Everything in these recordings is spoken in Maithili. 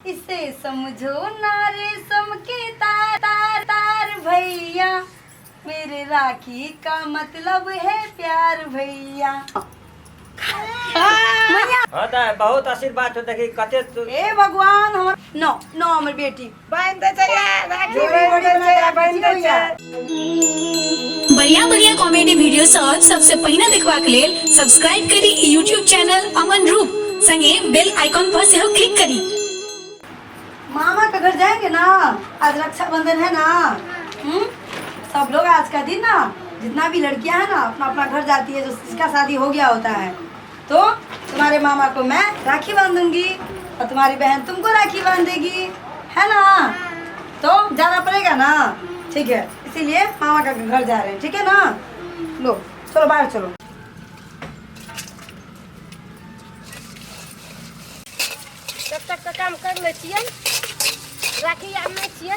इसे समझो ना रेशम के तार तार तार भैया, मेरे राखी का मतलब है प्यार भैया। हाँ तऽ बहुत आशीर्वाद छौ, देखी कते हे भगवान, हमर नो नो हमर बेटी बान्हि दै छै या, राखी जोड़ी बान्हि बड़ी दै छै या, बना बान्हि दै भैया। छै। बढ़िया बढ़िया कॉमेडी वीडियो सब सबसे पहिने देखबाक लेल सब्सक्राइब करी यूट्यूब चैनल अमन रूप, संगे बेल आइकॉन पर सेहो क्लिक करी। मामा के घर जाएंगे ना, आज रक्षाबंधन है ना। सब लोग आज का दिन ना, जितना भी लड़कियां हैं ना, अपना अपना घर जाती है, जो जिसका शादी हो गया होता है। तो तुम्हारे मामा को मैं राखी बांधूंगी और तुम्हारी बहन तुमको राखी बांधेगी, है ना? तो जाना पड़ेगा ना, ठीक है? इसीलिए मामा का घर जा रहे हैं, ठीक है ना? लो चलो बाहर चलो। तब तक के काम कर लै छियै, राखी आनने छियै।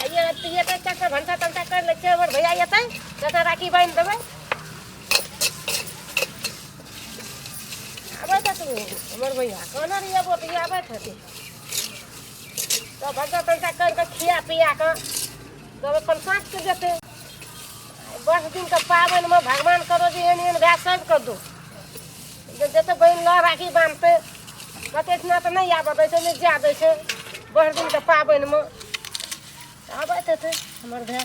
आ ये ये तऽ चक्कर भनसा तनसा कर लै छियै। हमर भैया एतै तखन राखी बान्हि देबै। आबैत हेतै हमर भैया, कहने रहियै अबो तऽ आबैत हेतै। तऽ भनसा तनसा करि कऽ खिया पिया कऽ तब अपन साँझके जेतै। 10 दिनके पाबनिमे भगवान करो जे एहन एहन भए सबके दो जे जते बहिन लऽ राखी बान्हतै। कते दिना तऽ नहि आबऽ दै छै, नहि जाय दै छै। 10 दिनके पाबनिमे आबैत हेतै हमर भाय।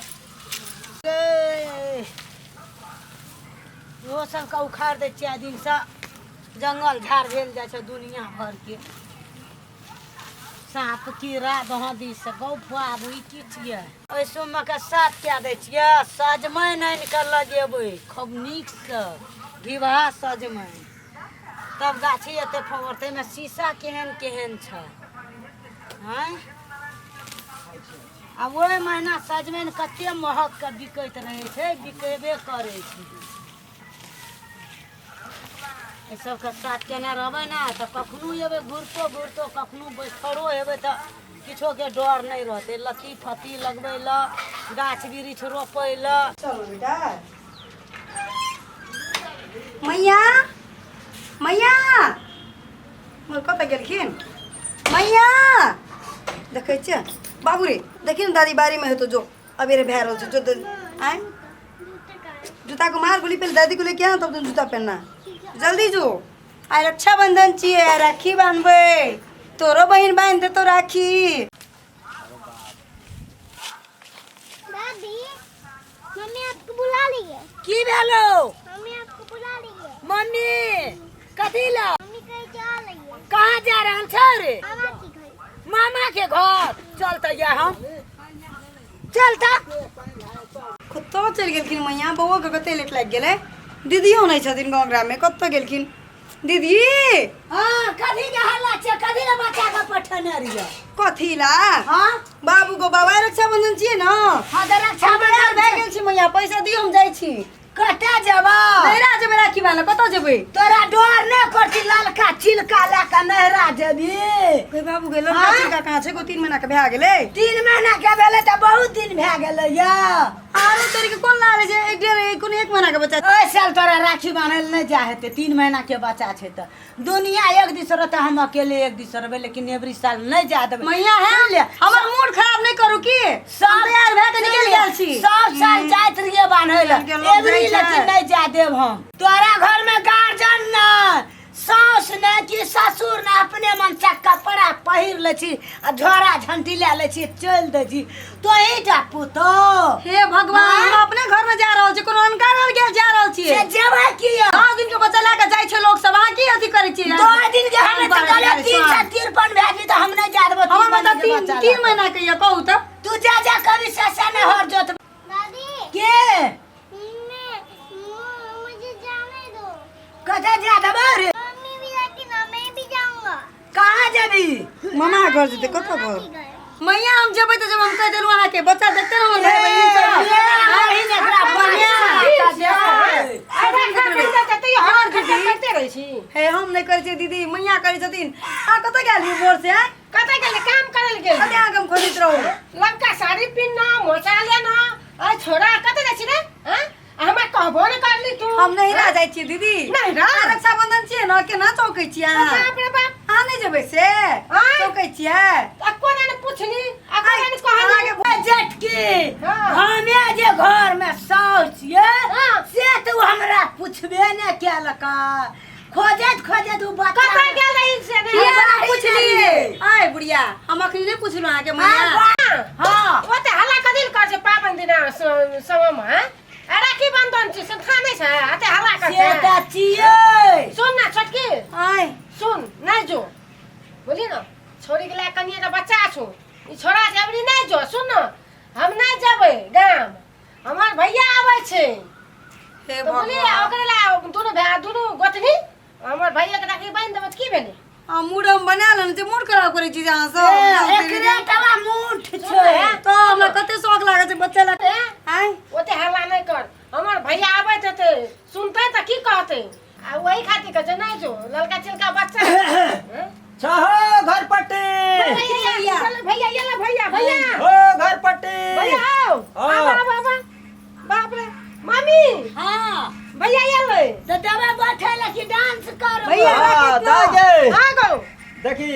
ओहो सबके उखाड़ि दै छियै। दिनसँ जङ्गल झाड़ भेल जाइ छै दुनिया भरके, साँप कीड़ा दहाँ दिस। गौ बाबू, ई की छियै? ओहि सबमे के साफ कए दै छियै। सजमनि आनि कऽ लगेबै खूब नीकसँ, घिबहा सजमनि, तब गाछी एते फड़तै। एहिमे शीशा केहन केहन छै? आँय, आ ओहि महीना सजमनि कते महगके बिकैत रहै छै, बिकेबे करै छै। एहि सबके साथ केने रहबै ने तऽ कखनो एबै घुरतो घुरतो, कखनो बैठरो हेबै तऽ किछोके डर नहि रहतै। लत्ती फत्ती लगबै लए, गाछ वृक्ष रोपै लए। चलो बेटा। मैया, मैया मोर कतऽ गेलखिन? मैया, देखै छियै बाबू रे, देखी ने दादी बाड़ीमे हेतौ। जो अबेरे भए रहल छै, जो। आय जूता को मार गोली, पहले दादी को लेके आ, तब तुम जूता पहनना। जल्दी जो। आइ रक्षाबंधन छियै, राखी बान्हबै। तोरो बहिन बान्हि देतौ राखी। दादी, मम्मी आपको बुला रही है। की भेलो? मम्मी आपको बुला रही है। मम्मी कथी ला? मम्मी कहीं जा रही है। कहाँ जा रहल छौ रे? मामा के घर। मामा के घर चल तऽ या हम चल तऽ। कतऽ चलि गेलखिन मैया? बौओके कते लेट लागि गेलै। दीदियो नहि छथिन गाँव ग्राममे, कतऽ गेलखिन दीदी? हाँ, कथी के हल्ला छै? कथी ला बच्चा के पठेने रहियै? कथी ला? हाँ। बाबू को बाबा, रक्षाबंधन छियै ने। हाँ तऽ हम तैयार रक्षाबंधन भए गेल छी मैया, पैसा दियौ, हम जाइ छी। कतऽ जेबऽ? नैहरा जेबै राखी बान्हऽ, कतऽ जेबै? तोरा डर नहि करती ललका चिलका लए कऽ नैहरा जेबी? गे बाबू गे, लड़का हाँ? चिलका कहाँ छै गो? 3 महीना के भए गेलै। 3 महीना के भेलै तऽ बहुत दिन भए गेलै या। आरो तोरी के कोन लाल छै? एक डेढ़ कोनो 1 महीना के बच्चा। ओहि साल तोरा राखी बान्है लए नहि जा हेतै। 3 महीना के बच्चा छै तऽ दुनिया एक दिस रहतै, हम अकेले एक दिस रहबै, लेकिन एवरी साल नहि जा देबै। मैया है सुनि ले। हमर मूड खराब नहि करू की सब हम तैयार भए के निकलि गेल छी। सब साल जाइत रहियै बान्है लए, के लोग एवरी जाइ छै। लेकिन नहि जा देब हम। तोरा घर में गार्जियन नहि, साउस नहि कि ससुर नहि, अपने मन से कपड़ा पहिर लै छी आ झोरा झंटी लए लै छी, चलि दै छी। तोही टा पुतोह। हे भगवान, हाँ? हम अपने घर में जा रहल छी, कोनो अनका घर गेल जा रहल छी? से जेबै किया? 10 दिन के बच्चा लए के जाइ छै लोक सब, अहाँ की अथी करै छियै? 2 दिन के हमे तऽ कहलियै 353 भए गेल तऽ हम नहि जा देबो। हमर बच्चा 3 महीना के यऽ, कहू तऽ। तू जा जा, कभी ससा नहि हर जोत। दादी। के? मैं मुझे जाने दो। कतऽ जा देबो रे? मम्मी भी जाती ना, मैं भी जाऊंगा। कहाँ जेबी? मामा घर जेतै, कतऽ मामा घर? के घर। मैया, हम जेबै तऽ जेबै, हम कहि देलहुँ अहाँके, बच्चा देखते ने हमर भाय बहिन सब। बहिन एकरा करते रहै छी। हे, हम नहि करै छियै दीदी, मैया करै छथिन। अहाँ कतऽ गेल रहियै भोर से, आँय? कतऽ गेलै? काम करै लए गेल। कते अहाँके हम खोजैत रहू। लमका साड़ी पिन्ह, मोचा लेना। अरे छोरा, कतऽ जाइ छी रे? आँय? आ हमरा कहबो ने करली तू। हम नैहरा जाइ छियै दीदी। नैहरा? अहाँ रक्षाबंधन छियै ने, केना चौकै छियै अहाँ? बाप रे बाप। अहाँ नहि नहि जेबै से आँय? चौकै छियै। आ कोना ने पुछली आ कोना ने कहली? अहाँके जेठकी, हाँ। हमे जे घर में साउस छियै हाँ। से तऽ ओ हमरा पुछबे ने केलक। खोजैत खोजैत ओ बच्चा कतऽ गेल रही से ने? किया बाहरी पुछलियै? जाइए। आय बुढ़िया, हम अखनी नहि पुछलहुँ अहाँके मैया। हाँ। ओते हल्ला कथी लए करै छै पाबनि दिना समयमे, हँ? आ राखी बंधन छै से था नहि छै, एते हल्ला करै से छै? तऽ छियै। सुन ना छोटकी, आय। सुन, नहि जो, बुझली ने? छोड़ीके लए कनिए तऽ बच्चा छौ ई, छोड़ा छै, अबरी नहि जो। सुन ने, हम नहि जेबै गाम, हमर भैया आबै छै। हे तऽ बुझलियै? भगवान। ओकरे लए दुनू भाय दुनू गोतनी हमर भैयाके राखी बान्हि देबै तऽ की भेलै? आ मूड हम बना लेने छी, मूड खराब करै छी जे अहाँ सब। एकरे टवा मूठ सुन छै। ने, तऽ हमरा कते शौक लागल छै बच्चा लए। ए, आय। ओते हल्ला नहि कर, हमर भैया आबैत हेतै, सुनतै तऽ की कहतै? आ वही खातिर कहै छै नहि जो, ललका चिलका बच्चा, हँ? छहो घर पट्टी। भैया, चल भैया, ये ले भैया, भैया। हो घर पट्टी। भैया आओ। हाँ। आबा आबा आबा। बाप रे, मामी। हाँ। भैया ये ले। तऽ देबै बैठे लए कि डांस करबै? भैया। हाँ, दाइ गे। आ गो। देखी,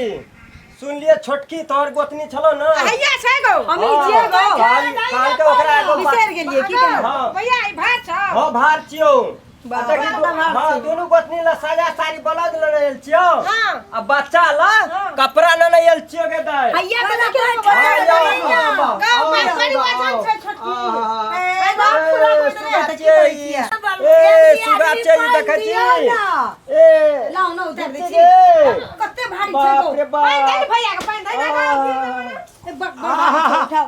सुनलिए छोटकी तोहर गोतनी छलो ना? भैया छै गो। हम ई छियै गो। काल के ओकरा एगो बिसरि गेलियै की कहू। हाँ। भैया, ई भात छौ? हाँ, भार छियौ। बाप देखी, रे, भार हाँ, छियौ। दुनू गोतनी ला साया साड़ी ब्लाउज लेने आयल छियौ। हाँ। आ बच्चा ला हाँ। कपड़ा लेने आयल छियौ गे दाइ। हैया बला बला के बैठे हाँ, लए जाओ, भैया। आबो, गौ, आबो, बाप, बड़ी आबो, वजन छै छोटकी। आहा। ए, बाप, पूरा ए, बोल रहे सुगा तऽ की छियै करै ई। छियै? ए, सुगा छियै ई, देखै छी? ए, लाउ ना, उतारि दै छी। गे। कते भारी छै गो। बाप रे पानि बाप। दे ने भैया के, पानि दे ने, दे। ए, बड़ भारी छै, उठाउ।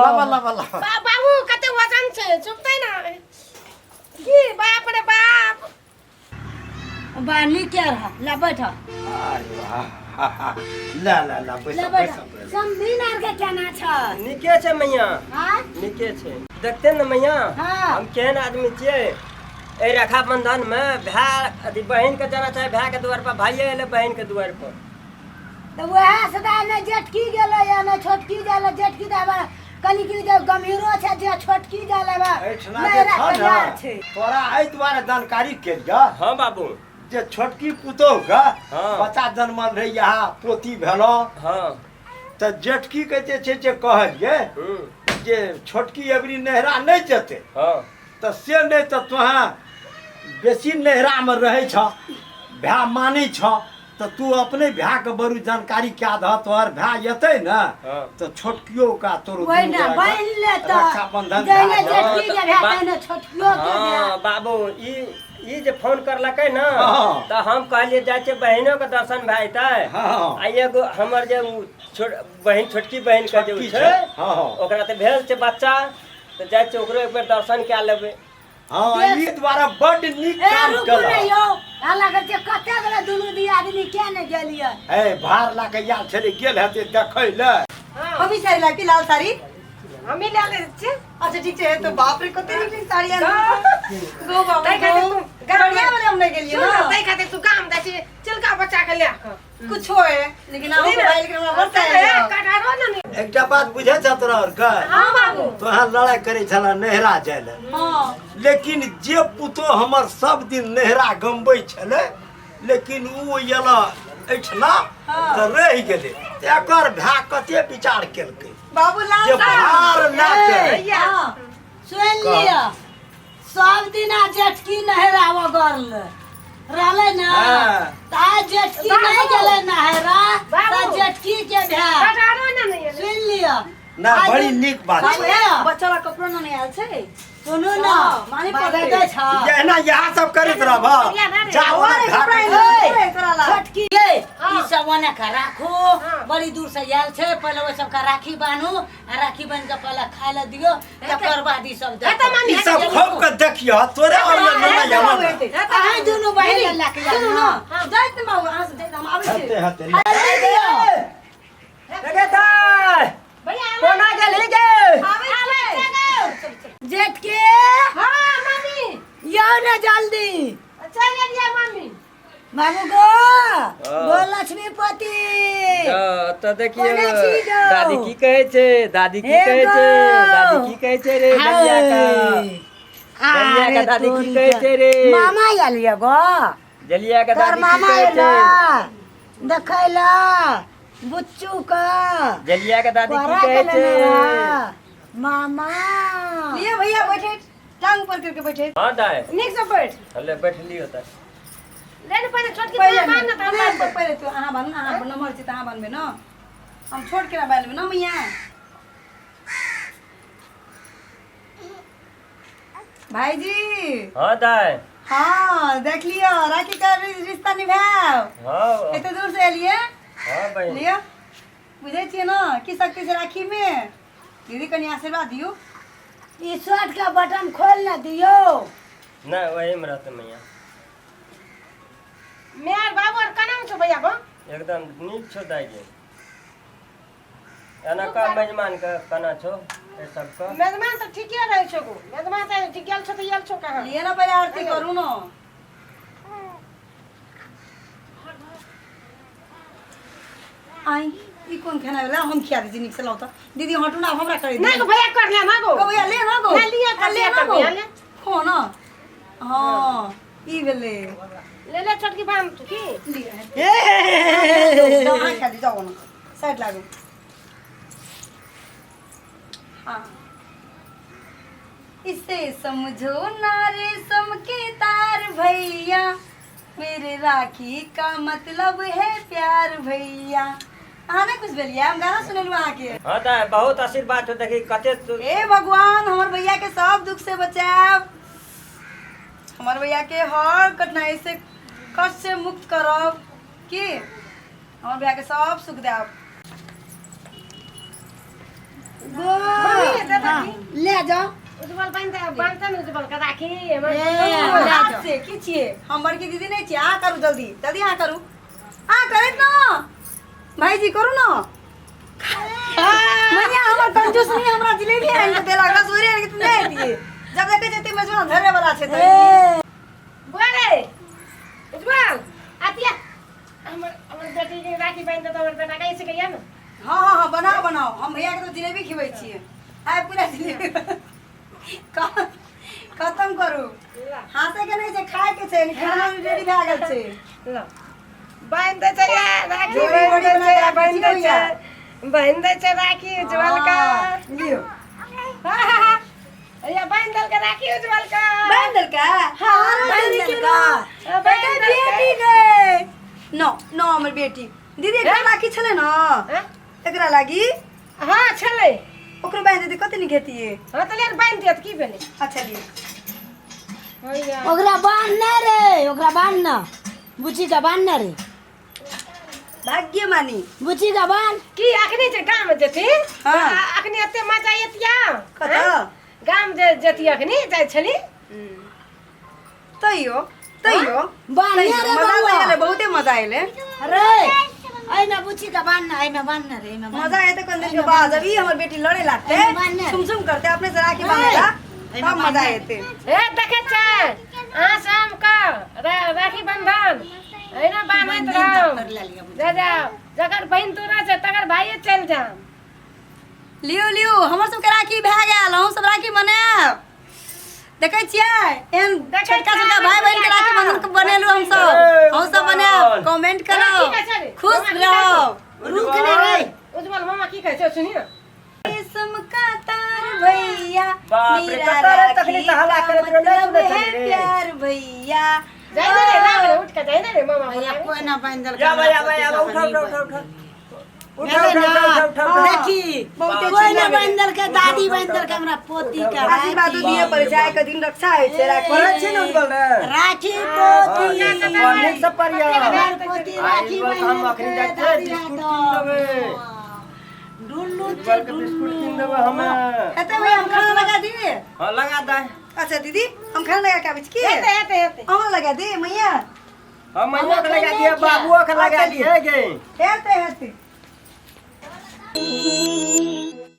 लबा लबा लबा। बाबू, कते वजन छै, चुपतै ना की? बाप रे बाप। बा नीके रह, ला बैठ। अरे वाह, ला ला ला, ला बैस बैठ। बैस। समधिन आर के केना छै? नीके छै मैया। हाँ? नीके छै। देखते ने मैया, हाँ। हम केहन आदमी छियै। एहि रक्षाबंधन में भाय अथी बहिन के जाना चाहे भाय के दुआर पर, भाइये एलै बहिन के दुआर पर। तऽ वएह सदा ने जेठकी गेलै या ने छोटकी गेलै। जेठकी तऽ आब कनि की जे गंभीरो छै, जे छोटकी गेलै बा एहिठिना जे नैहरा छह तैयार ने छै। तोरा एहि दुआरे जानकारी केलियऽ हाँ बाबू। जे छोटकी पुतोह के हाँ। बच्चा जन्मल रहै, यहाँ पोती भेलौ, हाँ। तऽ जेठकी के जे छै जे कहलियै जे छोटकी अबरी नैहरा नहि जेतै, हाँ। तऽ से नहि, तऽ तोहें बेसी नैहरामे रहै छह, भाय मानै छह, तऽ तू अपने भायके बड़ू जानकारी कए दह। तोहर भाय एतै ने, हाँ। तऽ छोटकियो का तोरो ओहि दुनू ने गोटाके बहिन ले तऽ रक्षाबंधन जहिने भए जायत। जेठकी के भए तहिने छोटकियो के भए। हाँ बाबू, ई ई जे फोन करलकै ने, हाँ। तऽ हम कहलियै जाइ छियै, बहिनो के दर्शन भए जेतै। हाँ। आ एगो हमर जे उ छोट बहिन, छोटकी बहिन के जे उ छोटकी छै, छै, हाँ, हाँ। ओकरा तऽ भेल छै बच्चा, तऽ जाइ छियै ओकरो एक बेर दर्शन कए लेबै। हाँ, ई दुआरे बड्ड नीक ए काम रुकू केलह। ने यौ, हल्ला करै छियै कते गोरे दुनू दियादनी, किया ने गेलियै? ए, भार लए कऽ आयल छलै, गेल हेतै देखै लए। हम ई साड़ी लाके, लाल साड़ी। हमी ले ले छियै। अच्छा ठीक छै। तो बाप रे, कते नीक नीक साड़ी आनल गो बाबू। ताहि खातिर गो। तू गाम बढ़िया वाले हम नहि गेलियै सुन ना। ने, ताहि खातिर तू गाम जाइ छी चिलका बच्चा के लए कऽ। कुछो है, लेकिन अहूँ के भाई, लेकिन हमरा बड़ साड़ी आयल। कटहरो ने नी। एकटा बात बुझै छह तोरा आरके? हाँ बाबू। तोहर लड़ाइ करै छलह नैहरा जाय लए, हाँ। लेकिन जे पुतोह हमर सब दिन नैहरा गमबै छलै, लेकिन ओ एला एहिठिना तऽ रहि गेलै। तऽ एकर भाय कते विचार केलकै बाबू, लाल जे साड़ी। भार लए कऽ भैया। हाँ। सुनि लिअ, सब दिना जेठकी नहरा गरल रहलै ने, हाँ। तऽ आइ जेठकी बाबू। नहि गेलै नहरा, बाबू। तऽ जेठकी के भाय कटहरो ने नहीं एलै। सुनि लिअ। ना, आइ बड़ी नीक बात सुनि छै। लिअ। बच्चा ला कपड़ो नहि आयल छै। सुनू ने। हाँ, माने बाजै पड़तै। छ। एहिना इएह सब करैत रहब, जाओ और ने कपड़ा भाय। एलै तोरा ला। छोटकी गे, हाँ। ई सब ओने के राखू। हाँ। बड़ी दूर से आयल छै, पहिले ओहि सबके राखी बान्हू आ राखी बान्हि के पहिले खाय लए दियौ, तकर बाद ई सब हेतै देखू। मामी। ई सब खूब के देखियो, तोरे और ले ले आबऽ ने। अहाँ दुनू बहिन लए के सुनू जाउ। ने, जाइत ने बाबू, अहाँ सब जाइत, हम आबै छी। हेतै हेतै। हल्दी दियौ। गे दाइ, भैया। कोना गेलही गे? आबै छी। जेठकी। हाँ मामी। यौ ने जल्दी। चल एलियै मामी। बाबू गो, गो लक्ष्मीपति। तऽ देखियौ। कोना छी गो? दादी की कहै छै? दादी की हे कहै छै? गो। दादी की कहै छै रे दलिया का? दलिया के दादी की कहै छै रे? मामा आयल ये गो। जलिया के तोहर दादी की मामा कहै एला। छै? देखै ला बुच्चू के जलिया के दादी की कोरा कहै के छै लेने रहा। मामा लिए भैया बैठे, टांग ऊपर करके बैठे। हाँ दाय नीक से बैठ। हले बैठलियो तऽ। ले ने पहिले छोटकी पहिले तोरा बान्ह ने तऽ हम नहीं, बान्हबै। पहिले तू अहाँ बान्हू, अहाँ नम्हर छी तऽ अहाँ बान्हबै न, हम छोट केना बान्हि लेबै न मैया। भाईजी। हाँ दाय। हाँ देख लियो राखी का रिश्ता निभाओ। हाँ। एते दूर से एलिए। हाँ बहिन। लियो बुझै छियै न की शक्ति छै राखी में। दीदी कनि आशीर्वाद दियौ। ई शर्ट के बटन खोल न दियौ। नहीं वही में रहते मैया। मेयर बाबू आर केना छौ भैया गो? एकदम नीक छौ दाय गे। एना का मेजमान के केना छौ ए सबके? मेजमान तऽ ठीके रहै छौ गो। मेजमान तऽ गेल छौ तऽ आयल छौ कहाँ? लिअ न पहिले आरती करू न। आई ई कोन खाना भेलै? हम खिया दै छी नीक से, लाउ तऽ दीदी हटू न, आब हमरा करै नहीं गो भैया कर ले ना गो। गो भैया ले ना गो। नहीं, लिअ कर ले लिअ ना कर गो। लिअ, ले। खो न। हाँ ई भेलै। ले ले छोटकी बान्ह तू की? लिअ। जाउ, अहाँ खा ली, जाउ न साइड लागू। हाँ इसे समझो ना रेशम के तार भैया, मेरे राखी का मतलब है प्यार भैया। अहाँ नहीं कुछ भेलियै? हम गाना सुनेलहुँ अहाँके। हाँ दाय बहुत आशीर्वाद छौ, देखी कते हे भगवान हमर भैया के सब दुख से बचायब, हमर भैया के हर कठिनाई से कष्ट से मुक्त करब, की हमर भैया के सब सुख देब। मम्मी, दे दही। ले जाओ। उज्जवल बान्ह दे, बान्हतै ने उज्जवल के राखी, हमर ए, पुतहु। ले हाथ जाओ। से की छियै? हम बड़की दीदी नहीं छियै, अहाँ करू जल्दी जल्दी, अहाँ करू, अहाँ करैत न भाईजी करू न। मैया हमर कंजूस नहीं, हमरा जिलेबी आनि के देलक, रसगुल्ले आनि के नहि दिए। जब देखै छै मेजबान धरे वाला छै तऽ। बुआ रे, उज्जवल, आतिया। हमर हमर बेटी के राखी बान्हि देतौ, हमर बेटा कैसे कहिया ने? हाँ हाँ हाँ बनाओ बनाओ, हम भैया के तो जिलेबी खिबै छियै। आइ पूरा जिलेबी खत्म करू। हाँसै के नहि छै, खाय के छै, खाना रेडी भए गेल छै। ल। बान्हि दै छै या, राखी जोड़ी बान्हि बोड़ी दै बना छै, के राखै बान्हि दै छियै भैया। छै, बान्हि दै छै राखी उज्जवल के। हाँ, लियौ। हाँ, हाँ, हाँ। या बान्हि देलकै राखी उज्जवल के। बान्हि देलकै? हाँ, बान्हि देलकै। बेटा बेटी गए। नो नो हमर बेटी। दीदी एकरा राखी छलै न? हाँ? एकरा लागी? हाँ छलै। ओकरो बान्हि देती कते नीक हेतियै। हाँ तऽ ले बान्हि दिअ तऽ की भेलै? अच्छा लिअ। हैया। ओकरा बान्ह न रे, ओकरा बान्ह न, बुच्ची के बान्ह न रे। भाग्य मानी। बुच्ची के बान्ह। की अखनी जे गाम जेथिन, हाँ। अखनी एते मजा एतिया? कतऽ? हाँ? गाम जे जेती अखनी जाइ छली। तैयो तैयो बान्ह रे मजा तऽ बौआ। एलै, बहुते मजा एलै। अरे एहिमे बुच्ची के बान्ह न, एहिमे बान्ह न रे, एहिमे बान्ह। मजा एतै कनि दिन के बाद, जब ई हमर बेटी लड़े लागतै, एहिमे बान्ह न। सुम सुम करतै, अपने से राखी बान्हला एहिमे तब मजा बान्ह न। एतै। ए देखै छै अहाँ शाम के राखी बंधन एना बान्हैत बंधन रहब। कर लेलियै। जा जाओ, जकर बहिन तोरा छै तकर भाइये चलि जाम। लियौ लियौ हमर सबके राखी भए गेल, अहूँ सब राखी मनायब। देखै छियै एहन देखै छोटका छियै, छोटका भाई बहिन के राखी बंधन के बनेलहुँ हमसब, अहूँ सब बनायब, कमेंट की करब, कहै छै रे? खुश मामा की कहै छै? रहब। रुक ने रे। उज्जवल मामा की कहै छै सुनिय ना। रेशम का तार भैया, बाप रे, मेरा कतऽ रे तखनी राखी तऽ हल्ला का करैत रहे, नहि मतलब सुनै है छलियै रे। प्यार भैया। जाइ ने रे, ना रे, उठ के जाइ ने रे मामा। भैया कोई ना बान्हि देलकै। या भैया हमरा भैया पोती उठा के उठा तखनी उठा उठा उठा भेलै उठा ना? उठा उठा उठा। देखी बहुते कोई चिल्ला ना भेलै। बान्हि देलकै, दादी बान्हि देलकै हमरा पोती के आशीर्वाद राखी। दिए पड़ै छै, आइ के दिन रक्षा होइ छै राखी। पढ़ै छी ने उज्जवल रे? राखी पोती। हाँ, नीक से पढ़ियौ। हमर पोती राखी आई बस हम बान्हि अखनी देलकै, जाइ छियै, दादी बिस्कुट हाथ। कीन लेबै। डुल्लू उज्जवल के बिस्कुट कीन देबै हमे। एते भैया हम खाना लगा दिए। हाँ लगा दे। अच्छा दीदी हम खाना लगा के आबै छी की? हेतै हेतै हेतै। अहाँ लगा दे मैया। हम मैया के लगा दिए, बाबुओ के लगा दिए गे। हेतै हेतै।